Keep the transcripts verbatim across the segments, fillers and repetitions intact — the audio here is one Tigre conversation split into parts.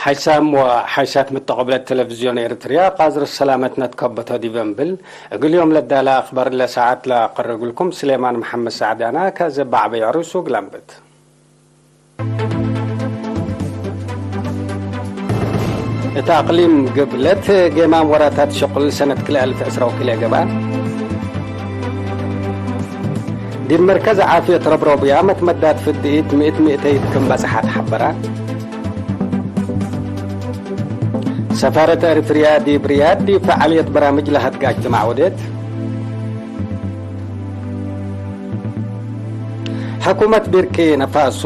ሓይሳም ወሓይሳት ምተቀብለት ቴሌቪዝዮን ኤርትርያ፣ ቃዝር ሰላመት ነትከበቶ ዲበ እምብል፣ እግል ዮም ለዳለ አክበር ለሰዓት ለአቀርግልኩም ስሌማን መሐመድ ሳዕዳና፣ ከዘ በዐበይ ዐሩሱ ግላምብት። እት አቅሊም ግብለት ጌማም ወራታት ሽቁል ሰነት ክልኤ አልፍ ዕስራ ወክልኤ ገብአ። ዲብ መርከዝ ዓፍየት ረብሮብያ መትመዳት ፍድኢት ምእት ሚእተይት ክም በጽሐት ሐበራ። ሰፋረት ኤሪትርያ ዲብ ሪያድ ዲብ ፈዓልየት በራምጅ ለሀድጋ እጅትማዕ ወዴት። ሕኩመት ቢርኪነ ፋሶ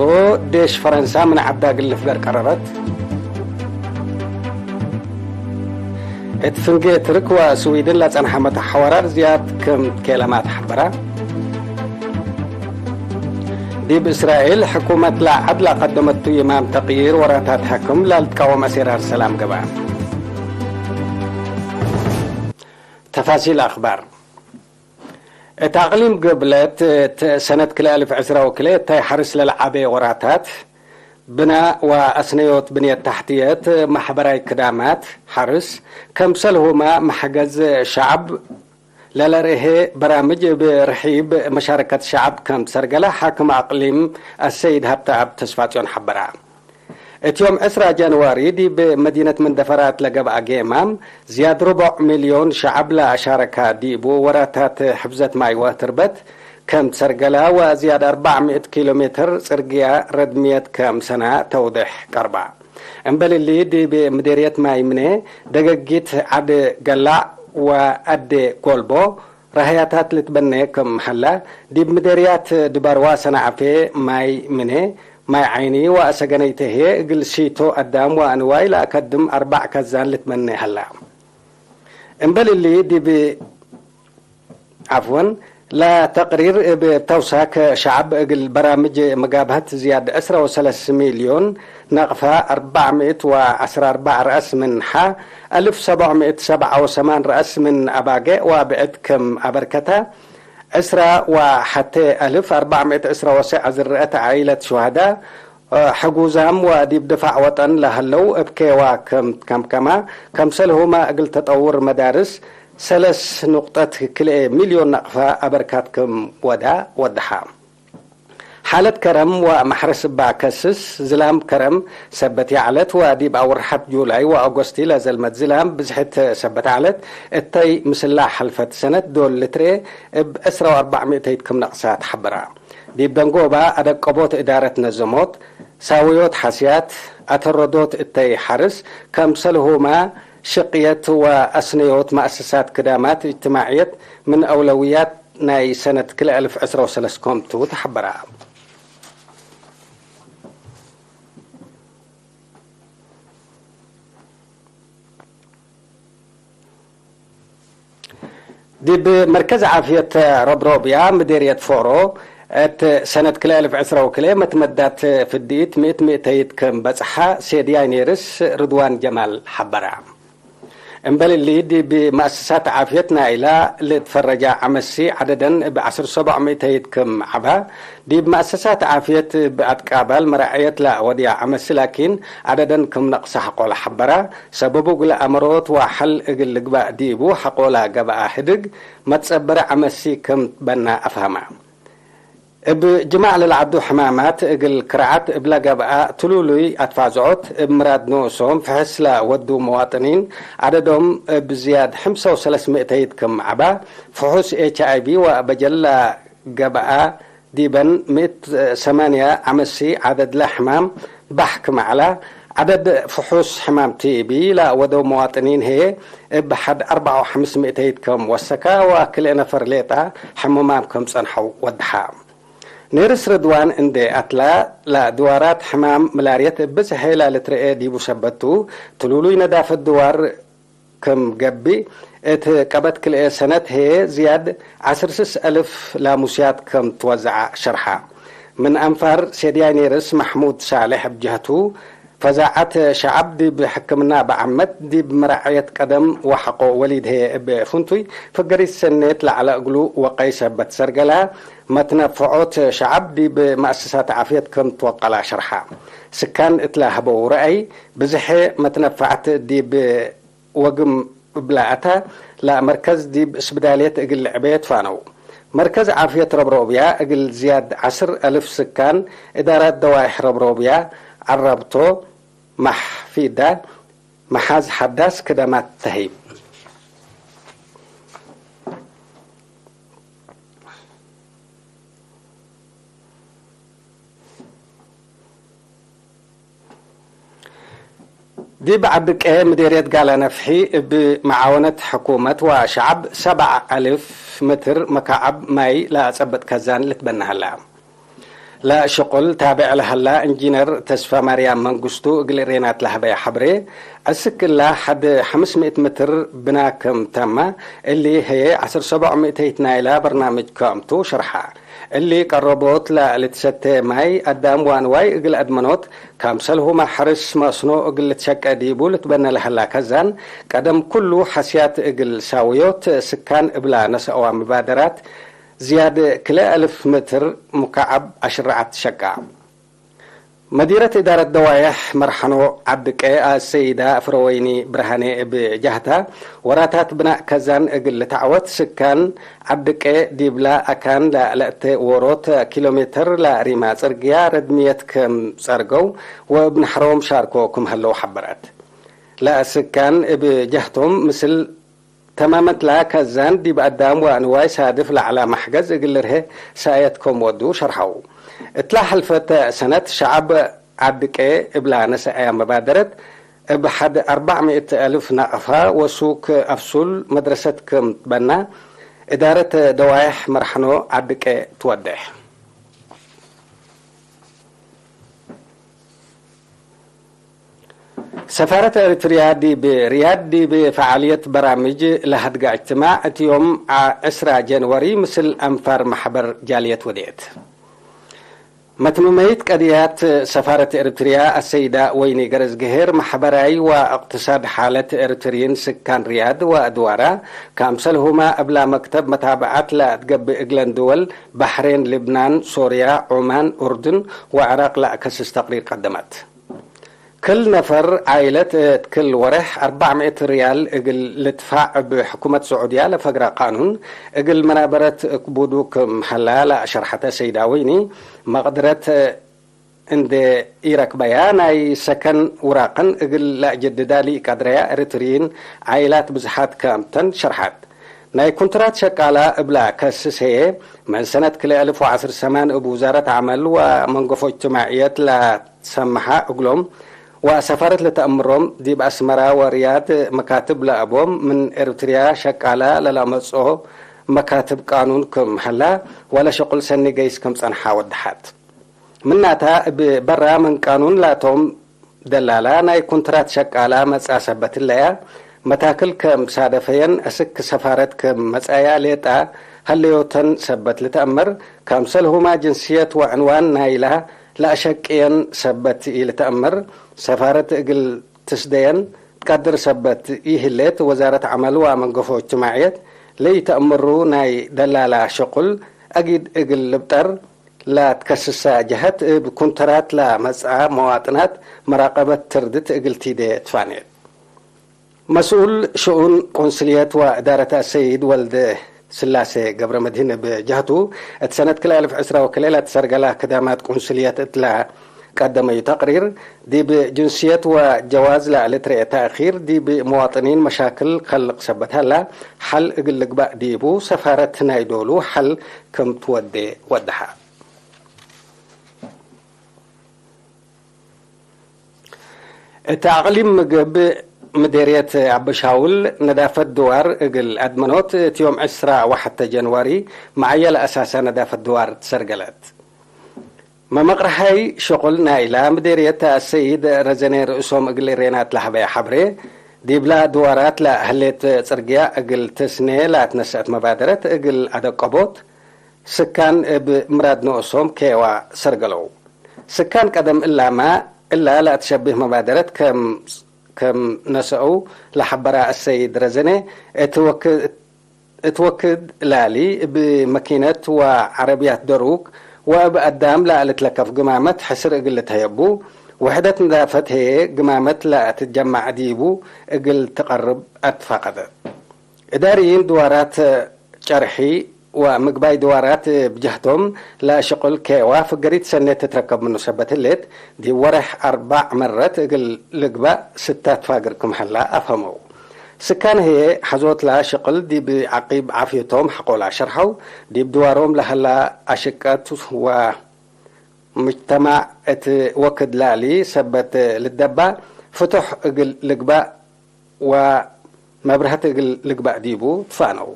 ዴሽ ፈረንሳ ምን ዐዳ እግል ልፍገር ቀረረት። እት ፍንጌ ትርክ ወስዊድን ለጸንሐ መተሐወራር ዝያድ ክም ትኬለማት ሐበራ። ዲብ እስራኤል፣ ሕኩመት ለዐድ ለቀደመቱ ይማም ተቅዪር ወራታት ሕክም ለልትቃወም አሴራር ሰላም ገብአ። ተፋሲል አክባር። እት አቅሊም ግብለት እት ሰነት ክልኤ አልፍ ዕስራ ወክልኤ እታይ ሐርስ ለለዓቤ ወራታት፣ ብናእ ወአስነዮት ብንየት ተሕትየት፣ ማሕበራይ ክዳማት፣ ሐርስ፣ ከምሰልሁመ መሕገዝ ሸዐብ ለለርኤ በራምጅ እብ ርሒብ መሻረከት ሸዐብ ከም ትሰርገለ ሓክም አቅሊም አሰይድ ሀብተአብ ተስፋጽዮን ሐበራ። እት ዮም ዕስራ ጃንዋሪ ዲብ መዲነት መንደፈራት ለገብአ ጌማም፣ ዝያድ ርቦዕ ሚልዮን ሸዐብ ለአሻረካ ዲቡ ወራታት ሕፍዘት ማይ ወትርበት ከም ትሰርገላ ወዝያድ አርበዕ ምእት ኪሎ ሜትር ጽርግያ ረድምየት ከም ሰና ተውዴሕ ቀርባ። እምበል እሊ፣ ዲብ ምዴርየት ማይ ምኔ፣ ደገጊት ዐድ ገላዕ ወአዴ ጎልቦ፣ ረሀያታት ልትበኔ ክም ሀላ፣ ዲብ ምዴርያት ድባርዋ ሰናዐፌ ማይ ምኔ፣ ማይ ዓይኒ ወአሰገነይተ ህዬ እግል ሲቶ አዳም ወአንዋይ ለአከድም አርበዕ ከዛን ልትበኔ ሀላ። እምበል እሊ ዲብ፣ ዐፍወን፣ ለተቅሪር እብ ተውሳክ ሸዐብ እግል በራምጅ መጋብሀት ዝያድ ዕስራ ወሰለስ ሚልዮን ነቅፋ አርበዕ ምእት ወዐስራ አርበዕ ረአስ ምን ሐ አልፍ ሰብዕ ምእት ሰብዓ ወሰማን ረአስ ምን አባጌዕ ወብዕድ ክም አበርከተ፣ ዕስራ ወሐቴ አልፍ አርበዕ ምእት ዕስራ ወሰዕ ዝርአት ዓኢለት ሹሀዳ፣ ሕጉዛም ወዲብ ድፋዕ ወጠን ለሀለው እብ ኬዋ ክም ትከምከማ፣ ከምሰልሁመ እግል ተጠውር መዳርስ ሰለስ ኑቅጠት ክልኤ ሚልዮን ነቅፋ አበርካት ክም ወዳ ወደሓ። ሓለት ከረም ወመሕረስ እባ ከስስ፣ ዝላም ከረም ሰበት ይዐለት ወዲብ አውርሐት ጁላይ ወአጎስቲ ለዘልመት ዝላም ብዝሕት ሰበት ዐለት፣ እተይ ምስላ ሐልፈት ሰነት ዶል ልትርኤ እብ ዕስራ ወአርበዕ ሚእተይት ክም ነቅሳ ተሐበራ። ዲብ ደንጎባ አደቀቦት እዳረት ነዘሞት፣ ሳወዮት ሐስያት፣ አተረዶት እተይ ሐርስ፣ ከምሰልሁመ ሽቅየት ወአስነዮት መአሰሳት ክዳማት እጅትማዕየት ምን አውለውያት ናይ ሰነት ክልኤ አልፍ ዕስራ ወሰለስ ኮምቱ ተሐበራ። ዲብ መርከዝ ዓፍየት ረብሮብያ ምዴርየት ፎሮ፣ እት ሰነት ክልኤ አልፍ ዕስራ ወክልኤ መትመዳት ፍድኢት ምእት ሚእተይት ክም በጽሐ ሴድያይ ኔርስ ርድዋን ጀማል ሐበረ። እምበል እሊ፣ ዲብ መአሰሳት ዓፍየት ናይላ ልትፈረጃ ዐመሲ ዐደደን እብ ዐስር ሰቦዕ ሚእተይት ክም ዐባ፣ ዲብ መአሰሳት ዓፍየት እብ አትቃባል መራዕየት ለወድያ ዐመሲ ላኪን፣ ዐደደን ክም ነቅሰ ሐቆለ ሐበራ። ሰበቡ እግል አመሮት ወሐል እግል ልግባእ ዲቡ ሐቆላ ገብአ ህድግ መትጸበረ ዐመሲ ክም ትበና አፍሀማ። እብ ጅማዕ ለለዐዱ ሕማማት እግል ክርዓት እብለ ገብአ ትሉሉይ አትፋዝዖት እብ ምራድ ኖሶም ፍሕስ ለወዱ መዋጥኒን ዐደዶም እብ ዝያድ ሐምሳ ወሰለስ ሚእተይት ክም ዐባ፣ ፍሑስ ኤች አይ ቪ ወበጀል ለገብአ ዲበን ምእት ሰማንያ ዐመሲ ዐደድለ ሕማም ባሕክ መዐላ፣ ዐደድ ፍሑስ ሕማም ቲ ቢ ለወደው መዋጥኒን ህዬ እብ ሐድ አርበዓ ወሐምስ ሚእተይት ክም ወሰካ ወክልኤ ነፈር ሌጣ ሕሙማም ክም ጸንሐው ወደሓ። ኔርስ ርድዋን እንዴ አትላ፣ ለድዋራት ሕማም ምላርየት እብ ብዝሕ ሄላ ልትረኤ ዲቡ ሰበት ቱ፣ ትሉሉይ ነዳፈት ድዋር ክም ገብእ፣ እት ቀበት ክልኤ ሰነት ህዬ ዝያድ ዐስር ስስ አልፍ ላሙስያት ክም ትወዘዐ ሸርሐ። ምን አንፋር ሴድያይ ኔርስ መሕሙድ ሳልሕ እብ ጀህቱ፣ ፈዛዐት ሸዐብ ዲብ ሕክምና በዐመት፣ ዲብ መራዕየት ቀደም ወሐቆ ወሊድ ህዬ እብ ፍንቱይ ፍገሪት ሰኔት ለዐለ እግሉ ወቀይ ሰበት ሰርገላ፣ መትነፈዖት ሸዐብ ዲብ መአሰሳት ዓፍየት ክም ትወቀላ ሸርሐ። ስካን እትለ ሀበው ረአይ፣ ብዝሐ መትነፈዐት ዲብ ወግም እብላ አታ፣ ለመርከዝ ዲብ ስብዳልየት እግል ልዕቤ ትፋነው። መርከዝ ዓፍየት ረብሮብያ እግል ዝያድ ዐስር አልፍ ስካን እዳራት ደዋይሕ ረብሮብያ ዐራብቶ፣ ማሕፊዳ፣ መሓዝ ሐዳስ ክደማት ተህይብ። ዲብ ዐድቄ ምዴርየት ጋላ ነፍሒ እብ መዓወነት ሕኩመት ወሸዐብ ሰብዕ አልፍ ምትር መካዐብ ማይ ለአጸብጥ ከዛን ልትበነ ሀላ። ለሽቁል ታቤዕ ለሀላ እንጂነር ተስፋማርያም መንግስቱ እግል ሬናት ለሀበየ ሐብሬ፣ አስክ እላ ሐድ ሐምስ ምእት ምትር ብና ክም ተመ፣ እሊ ህዬ ዐስር ሰቦዕ ምእተይት ናይላ በርናምጅ ክምቱ ሸርሐ። እሊ ቀረቦት ለልትሰቴ ማይ አዳም ወአንዋይ እግል አድመኖት፣ ካምሰልሁመ ሐርስ መስኖ እግል ልትሸቄ ዲቡ ልትበነ ለሀላ ከዛን፣ ቀደም ኩሉ ሐስያት እግል ሳውዮት ስካን እብላ ነሰአዋ ምባደራት፣ ዝያድ ክልኤ አልፍ ምትር ሙካዐብ አሽረዐት ሸቃ። መዲረት እዳረት ደዋየሕ መርሐኖ ዐድቄ አሰይዳ ፍረወይኒ ብርሃኔ እብ ጀህታ፣ ወራታት ብናእ ከዛን እግል ልትዐወት ስካን ዐድቄ ዲብላ አካን ለአለእተ ዎሮት ኪሎ ሜትር ለአሪማ ጽርግያ ረድምየት ክም ጸርገው ወእብ ነሐሮም ሻርኮ ክም ሀለው ሐበረት። ለአስካን እብ ጀህቶም ምስል ተማመትላ ከዛን ዲብ አዳም ወአንዋይ ሳድፍ ለዐላ መሕገዝ እግል ልርሄ ሳእየት ክም ወዱ ሸርሐው። እትላ ሐልፈት ሰነት ሸዐብ ዐድቄ እብላ ነሰአያ መባደረት እብ ሐድ አርበዕ ምእት አልፍ ናቅፋ ወሱክ አፍሱል መድረሰት ክም ትበና እዳረት ደዋይሕ መርሐኖ ዐድቄ ትወዴሕ። ሰፋረት ኤሪትርያ ዲብ ርያድ ዲብ ፈዓልየት በራምጅ ለሀድጋ እጅትማዕ እት ዮም ዐ-፣ ዕስራ ጀንወሪ ምስል አንፋር መሕበር ጃልየት ወዴት። መትምመይት ቀድያት ሰፋረት ኤሪትርያ አሰይዳ ወይኒ ገረዝግሄር፣ መሕበራይ ወእቅትሳድ ሓለት ኤሪትርይን ስካን ርያድ ወአድዋራ፣ ካምሰልሁመ እብላ መክተብ መታብዐት ለአትገብእ እግለን ድወል በሕሬን፣ ልብናን፣ ሶርያ፣ ዑማን፣ ኡርድን ወዕራቅ ለአከስስ ተቅሪር ቀደመት። ክል ነፈር ዓይለት እት ክል ወሬሕ አርበዕ ምእት ርያል እግል ልድፋዕ እብ ሕኩመት ስዑድያ ለፈግረ ቃኑን፣ እግል መናበረት ክቡዱ ክም ሀላ ለአሸርሐተ ሰይዳ ወይኒ፣ መቅድረት እንዴ ኢረክበያ ናይ ሰከን ውራቅን እግል ለአጀድዳ ለኢቀድረያ ኤሪትርይን ዓይላት ብዝሓት ክምተን ሸርሐት። ናይ ኩንትራት ሸቃላ እብላ ከስስ ህዬ፣ ምን ሰነት ክልኤ አልፍ ወዐስር ሰማን እብ ውዛረት ዐመል ወመንገፎ እጅትማዕየት ለትሰመሐ እግሎም ወሰፋረት ለተአምሮም፣ ዲብ አስመራ ወርያድ መካትብ ለአቦም፣ ምን ኤሪትርያ ሸቃላ ለለአመጽኦ መካትብ ቃኑን ክም ሀላ ወለሸቁል ሰኒ ገይስ ክም ጸንሐ ወደሐት። ምናተ፣ እብ በራ ምን ቃኑን ላቶም ደላላ ናይ ኩንትራት ሸቃላ መጽአ ሰበት እለያ፣ መታክል ከም ሳደፈየን፣ አስክ ሰፋረት ከም መጽአያ ሌጣ ሀለዮተን ሰበት ልትአመር፣ ካምሰልሁማ ጅንስየት ወዕንዋን ናይላ ለአሸቅየን ሰበት ኢልትአመር፣ ሰፋረት እግል ትስደየን ትቀድር ሰበት ኢህሌት፣ ወዛረት ዐመል ወመንገፎ እጅትማዕየት ለኢተአምሩ ናይ ደላላ ሸቁል አጊድ እግል ልብጠር፣ ለትከስሰ ጀሀት እብ ኩንትራት ለመጽአ መዋጥናት መራቀበት ትርድት እግል ቲዴ ትፋኔት። መስኡል ሽኡን ቁንስልየት ወእዳረት አሰይድ ወልደ ስላሴ ገብረመድህን እብ ጀህቱ፣ እት ሰነት ክልኤ አልፍ ዕስራ ወክልኤ ለትሰርገላ ክዳማት ቁንስልየት እትለ ቀደመዩ ተቅሪር፣ ዲብ ጅንስየት ወጀዋዝ ለልትርኤ ተእኪር፣ ዲብ መዋጥኒን መሻክል ከልቅ ሰበት ሀላ፣ ሐል እግል ልግባእ ዲቡ ሰፋረት ናይ ዶሉ ሐል ክም ትወዴ ወደሐ። እት አቅሊም ምግብ ምዴርየት አበሻውል ነዳፈት ድዋር እግል አድመኖት፣ እት ዮም ዕስራ ወሐተ ጀንዋሪ መዓየ ለአሳሰ ነዳፈት ድዋር ትሰርገለት። መመቅረሐይ ሸቁል ናይላ ምዴርየት አሰይድ ረዘኔ ርእሶም እግል ሬናት ለሀበየ ሐብሬ፣ ዲብላ ድዋራት ለህሌት ጽርግያ እግል ትስኔ ለአትነሰአት መባደረት እግል አደቀቦት፣ ስካን እብ ምራድ ኖሶም ኬዋ ሰርገለው። ስካን ቀደም እላመ እላ ለአትሸብህ መባደረት ከም፣ ከም ነሰአው ለሐበራ አሰይድ ረዘነ፣ እት ወክ-፣ እት ወክድ ላሊ እብ መኪነት ወዐረብያት ደሩክ ወእብ አዳም ለአልትለከፍ ግማመት ሕስር እግል ልትሀየቡ፣ ውሕደት ንዳፈት ህዬ ግማመት ለአትጀማዕ ዲቡ እግል ትቀርብ አትፋቀደት። እዳርይን ድዋራት ጨርሒ ወምግባይ ድዋራት እብ ጀህቶም ለሽቅል ኬዋ ፍገሪት ሰኔት ትትረከብ ምኑ ሰበት ህሌት፣ ዲብ ወሬሕ አርባዕ መረት እግል ልግባእ ስታት ፋግር ክም ሀላ አፍሀመው። ስካን ህዬ ሐዞትላ ሽቅል ዲብ ዐቂብ ዓፍየቶም ሐቆላ ሸርሐው፣ ዲብ ድዋሮም ለሀላ አሽቀት ወ ሙጅተማዕ እት ወክድ ላሊ ሰበት ልትደባ ፍቱሕ እግል ልግባእ ወመብርሀት እግል ልግባእ ዲቡ ትፋነው።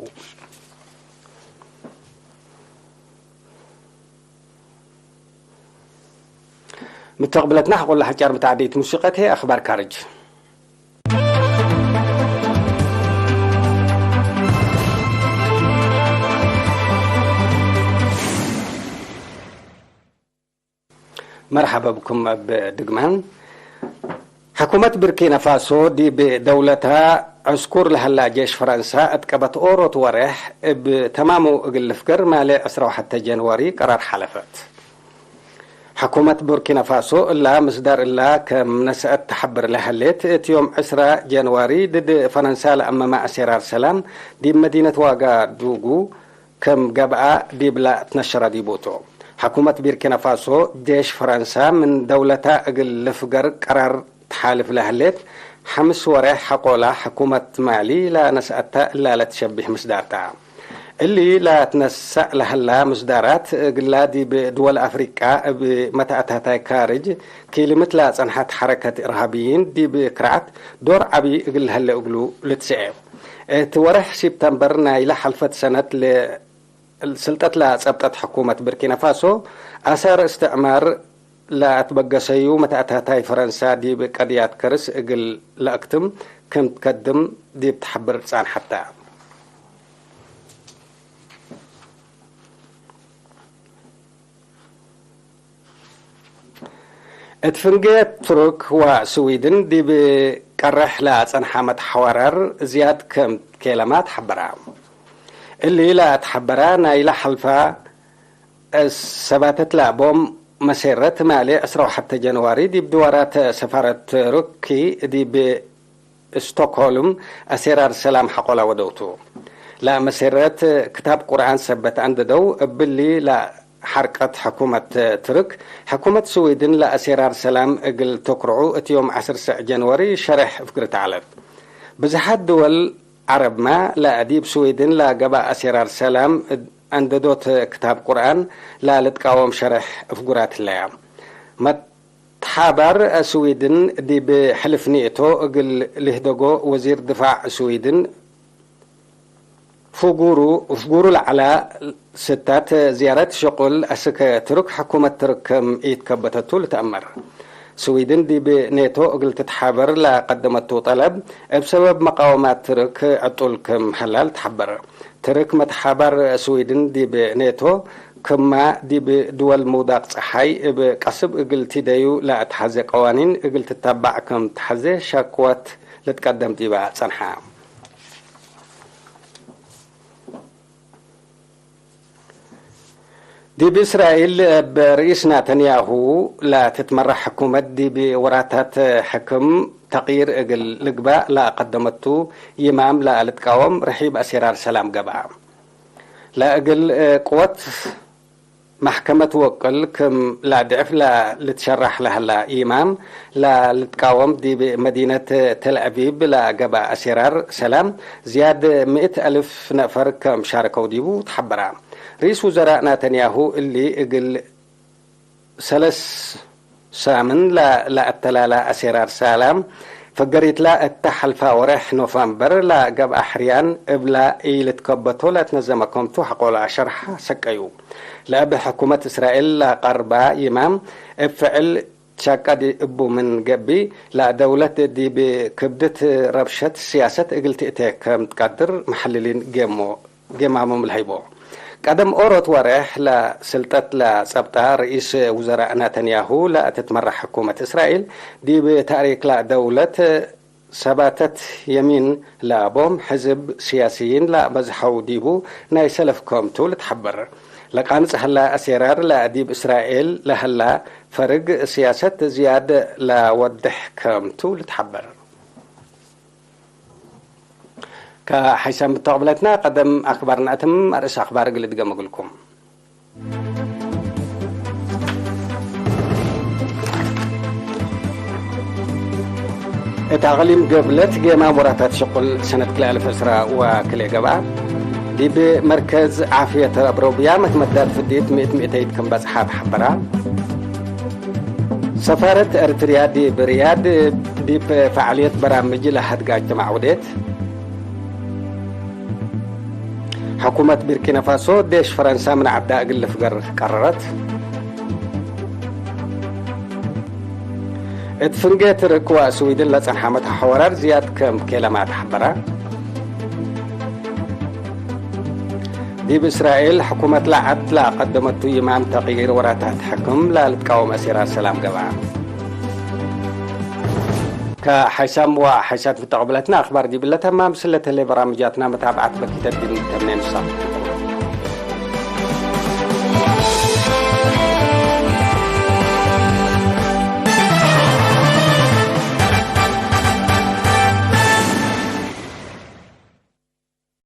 ምተቅብለትና ሐቆላ ሐጫር ምትዓደይት ሙሲቀት ህዬ አክባር ካርጅ። መርሐበ ብኩም እብ ድግማን። ሕኩመት ብርኪነ ፋሶ ዲብ ደውለታ ዕስኩር ለሀላ ጄሽ ፈረንሳ እት ቀበት ኦሮት ወሬሕ እብ ተማሙ እግል ልፍገር ማሌ ዕስራ ወሐተ ጀንዋሪ ቀራር ሓለፈት። ሕኩመት ቡርኪና ፋሶ እላ ምስዳር እላ ከም ነስአት ተሐብር ለሀሌት፣ እት ዮም ዕስራ ጀንዋሪ ድድ ፈረንሳ ለአመመ አሴራር ሰላም ዲብ መዲነት ዋጋዱጉ ከም ገብአ ዲብላ ትነሸረ ዲቡቱ። ሕኩመት ቢርኪና ፋሶ ጄሽ ፈረንሳ ምን ደውለታ እግል ልፍገር ቀራር ተሓልፍ ለህሌት፣ ሐምስ ወሬሕ ሐቆላ ሕኩመት ማሊ ለነስአተ እላ ለትሸቢህ ምስዳር ተ። እሊ ለትነሰእ ለሀላ ምስዳራት፣ እግላ ዲብ ድወል አፍሪቃ እብ መተአታታይ ካርጅ ኪልምት ለጸንሐት ሐረከት እርሃብይን ዲብ ክርዓት ዶር ዐቢ እግል ለሀለ እግሉ ልትሰኤ። እት ወሬሕ ሲፕተምበር ናይለ ሐልፈት ሰነት ለ-፣ ስልጠት ለጸብጠት ሕኩመት ብርኪና ፋሶ፣ አሳር እስትዕማር ለአትበገሰዩ መተአታታይ ፈረንሳ ዲብ ቀድያት ከርስ እግል ለአክትም ክም ትከድም ዲብ ተሐብር ጻንሐት ተ። እት ፍንጌ ቱርክ ወስዊድን ዲብ ቀርሕ ለአጸንሐ መትሐወረር ዝያድ ክም ኬለማት ሐበራ። እሊ ለአትሐበራ ናይለ ሐልፋ ሰባተት ለአቦም መሴረት ማሌ ዕስራ ወሐተ ጀንዋሪ ዲብ ድዋራት ሰፋረት ቱርኪ ዲብ ስቶክሆልም አሴራር ሰላም ሐቆላ ወደውቱ። ለመሴረት ክታብ ቁርአን ሰበት አንደደው እብሊ ለሐርቀት ሕኩመት ቱርክ፣ ሕኩመት ስዊድን ለአሴራር ሰላም እግል ተኩርዑ እት ዮም ዐስር ሰዕ ጀንዋሪ ሸሬሕ እፍግርት ዐለት። ብዝሓት ድወል ዐረብመ ለዲብ ስዊድን ለገብአ አሴራር ሰላም አንደዶት ክታብ ቁርአን ለልትቃወም ሸሬሕ እፍጉራት ህለያ። መትሓባር ስዊድን ዲብ ሕልፍ ኔቶ እግል ልህደጎ ወዚር ድፋዕ ስዊድን ፍጉሩ፣ ፍጉሩ ለዐላ ስታት ዝያረት ሽቁል አስክ ትሩክ ሕኩመት ትሩክ ክም ኢትከበተቱ ልትአመር። ስዊድን ዲብ ኔቶ እግል ትትሓበር ለቀደመቱ ጠለብ፣ እብ ሰበብ መቃወማት ትሩክ ዕጡል ክም ሀላ ልትሐበር። ትሩክ መትሓባር ስዊድን ዲብ ኔቶ ክማ ዲብ ድወል ምውዳቅ ጸሓይ እብ ቀስብ እግል ቲደዩ ለአትሐዜ ቀዋኒን እግል ትተባዕ ክም ተሐዜ ሸክወት ልትቀደም ዲበ ጸንሐ። ዲብ እስራኤል እብ ርኢስ ናተንያሁ ለትትመራሕ ሕኩመት ዲብ ወራታት ሕክም ተቅይር እግል ልግባእ ለአቀደመቱ ይማም ለልትቃወም ርሒብ አሴራር ሰላም ገብአ። ለእግል ቅወት መሕከመት ወቅል ክም ለአድዕፍ ለልትሸራሕ ለሀላ ኢማም ለልትቃወም፣ ዲብ መዲነት ተልአቪብ ለገብአ አሴራር ሰላም ዝያድ ምእት አልፍ ነፈር ከም ሻረከው ዲቡ ተሐበራ። ርኢስ ውዘራእ ናተንያሁ እሊ እግል ሰለስ ሳምን ለ-፣ ለአተላላ አሴራር ሰላም፣ ፈገሪትላ እተ ሐልፋ ወሬሕ ኖፋምበር ለገብአ ሕርያን እብላ ኢልትከበቶ ለትነዘመ ከምቱ ሐቆላ ሸርሐ ሰቀዩ። ለእብ ሕኩመት እስራኤል ለቀርባ ይማም እብ ፍዕል ትሻቀድ እቡ ምን ገብእ፣ ለደውለት ዲብ ክብድት ረብሸት ስያሰት እግል ትእቴ ከም ትቀድር መሐልሊን ጌሞ-፣ ጌማሞም ለሀይቦ። ቀደም ኦሮት ወሬሕ ለስልጠት ለጸብጣ ርኢስ ውዘራእ ናተንያሁ ለትትመራሕ ሕኩመት እስራኤል፣ ዲብ ተእሪክ ለደውለት ሰባተት የሚን ለቦም ሕዝብ ሲያስይን ለበዝሐው ዲቡ ናይ ሰለፍ ከምቱ ልትሐበር። ለቃንጽ ሀላ አሴራር ለዲብ እስራኤል ለሀላ ፈርግ ሲያሰት ዝያድ ለወድሕ ከምቱ ልትሐበር። ከሐይሳም ብተቅብለትና ቀደም አክባር ነአትም፣ አርእስ አክባር እግል እድገም እግልኩም። እት አቅሊም ገብለት ጌማም ወራታት ሽቁል ሰነት ክልኤ አልፍ ዕስራ ወክልኤ ገብአ። ዲብ መርከዝ ዓፍየት አብሮብያ መትመዳት ፍዲት ምእት ምእተይት ክም በጽሓ ተሐበራ። ሰፋረት ኤርትርያ ዲብ ርያድ ዲብ ፈዓልየት በራምጅ ለሀድጋ እጅትማዕ ውዴት። ሕኩመት ቢርኪነ ፋሶ ዴሽ ፈረንሳ ምን ዐዳ እግል ልፍገር ቀረረት። እት ፍንጌ ትርክ ወስዊድን ለጸንሐ መትሐወራር ዝያድ ከም ኬለማ ተሐበራ። ዲብ እስራኤል፣ ሕኩመት ለዐድ ለአቀደመቱ ይማም ተቅይር ወራታት ሕክም ለልትቃወም አሲራት ሰላም ገብአ። ከሐይሳም ወሐይሳት ምተቀብለትና አክባር ዲብለ ተማም ስለተሌ በራምጃትና መታብዓት በኪተት ዲብ ተምኔ ንሳብ።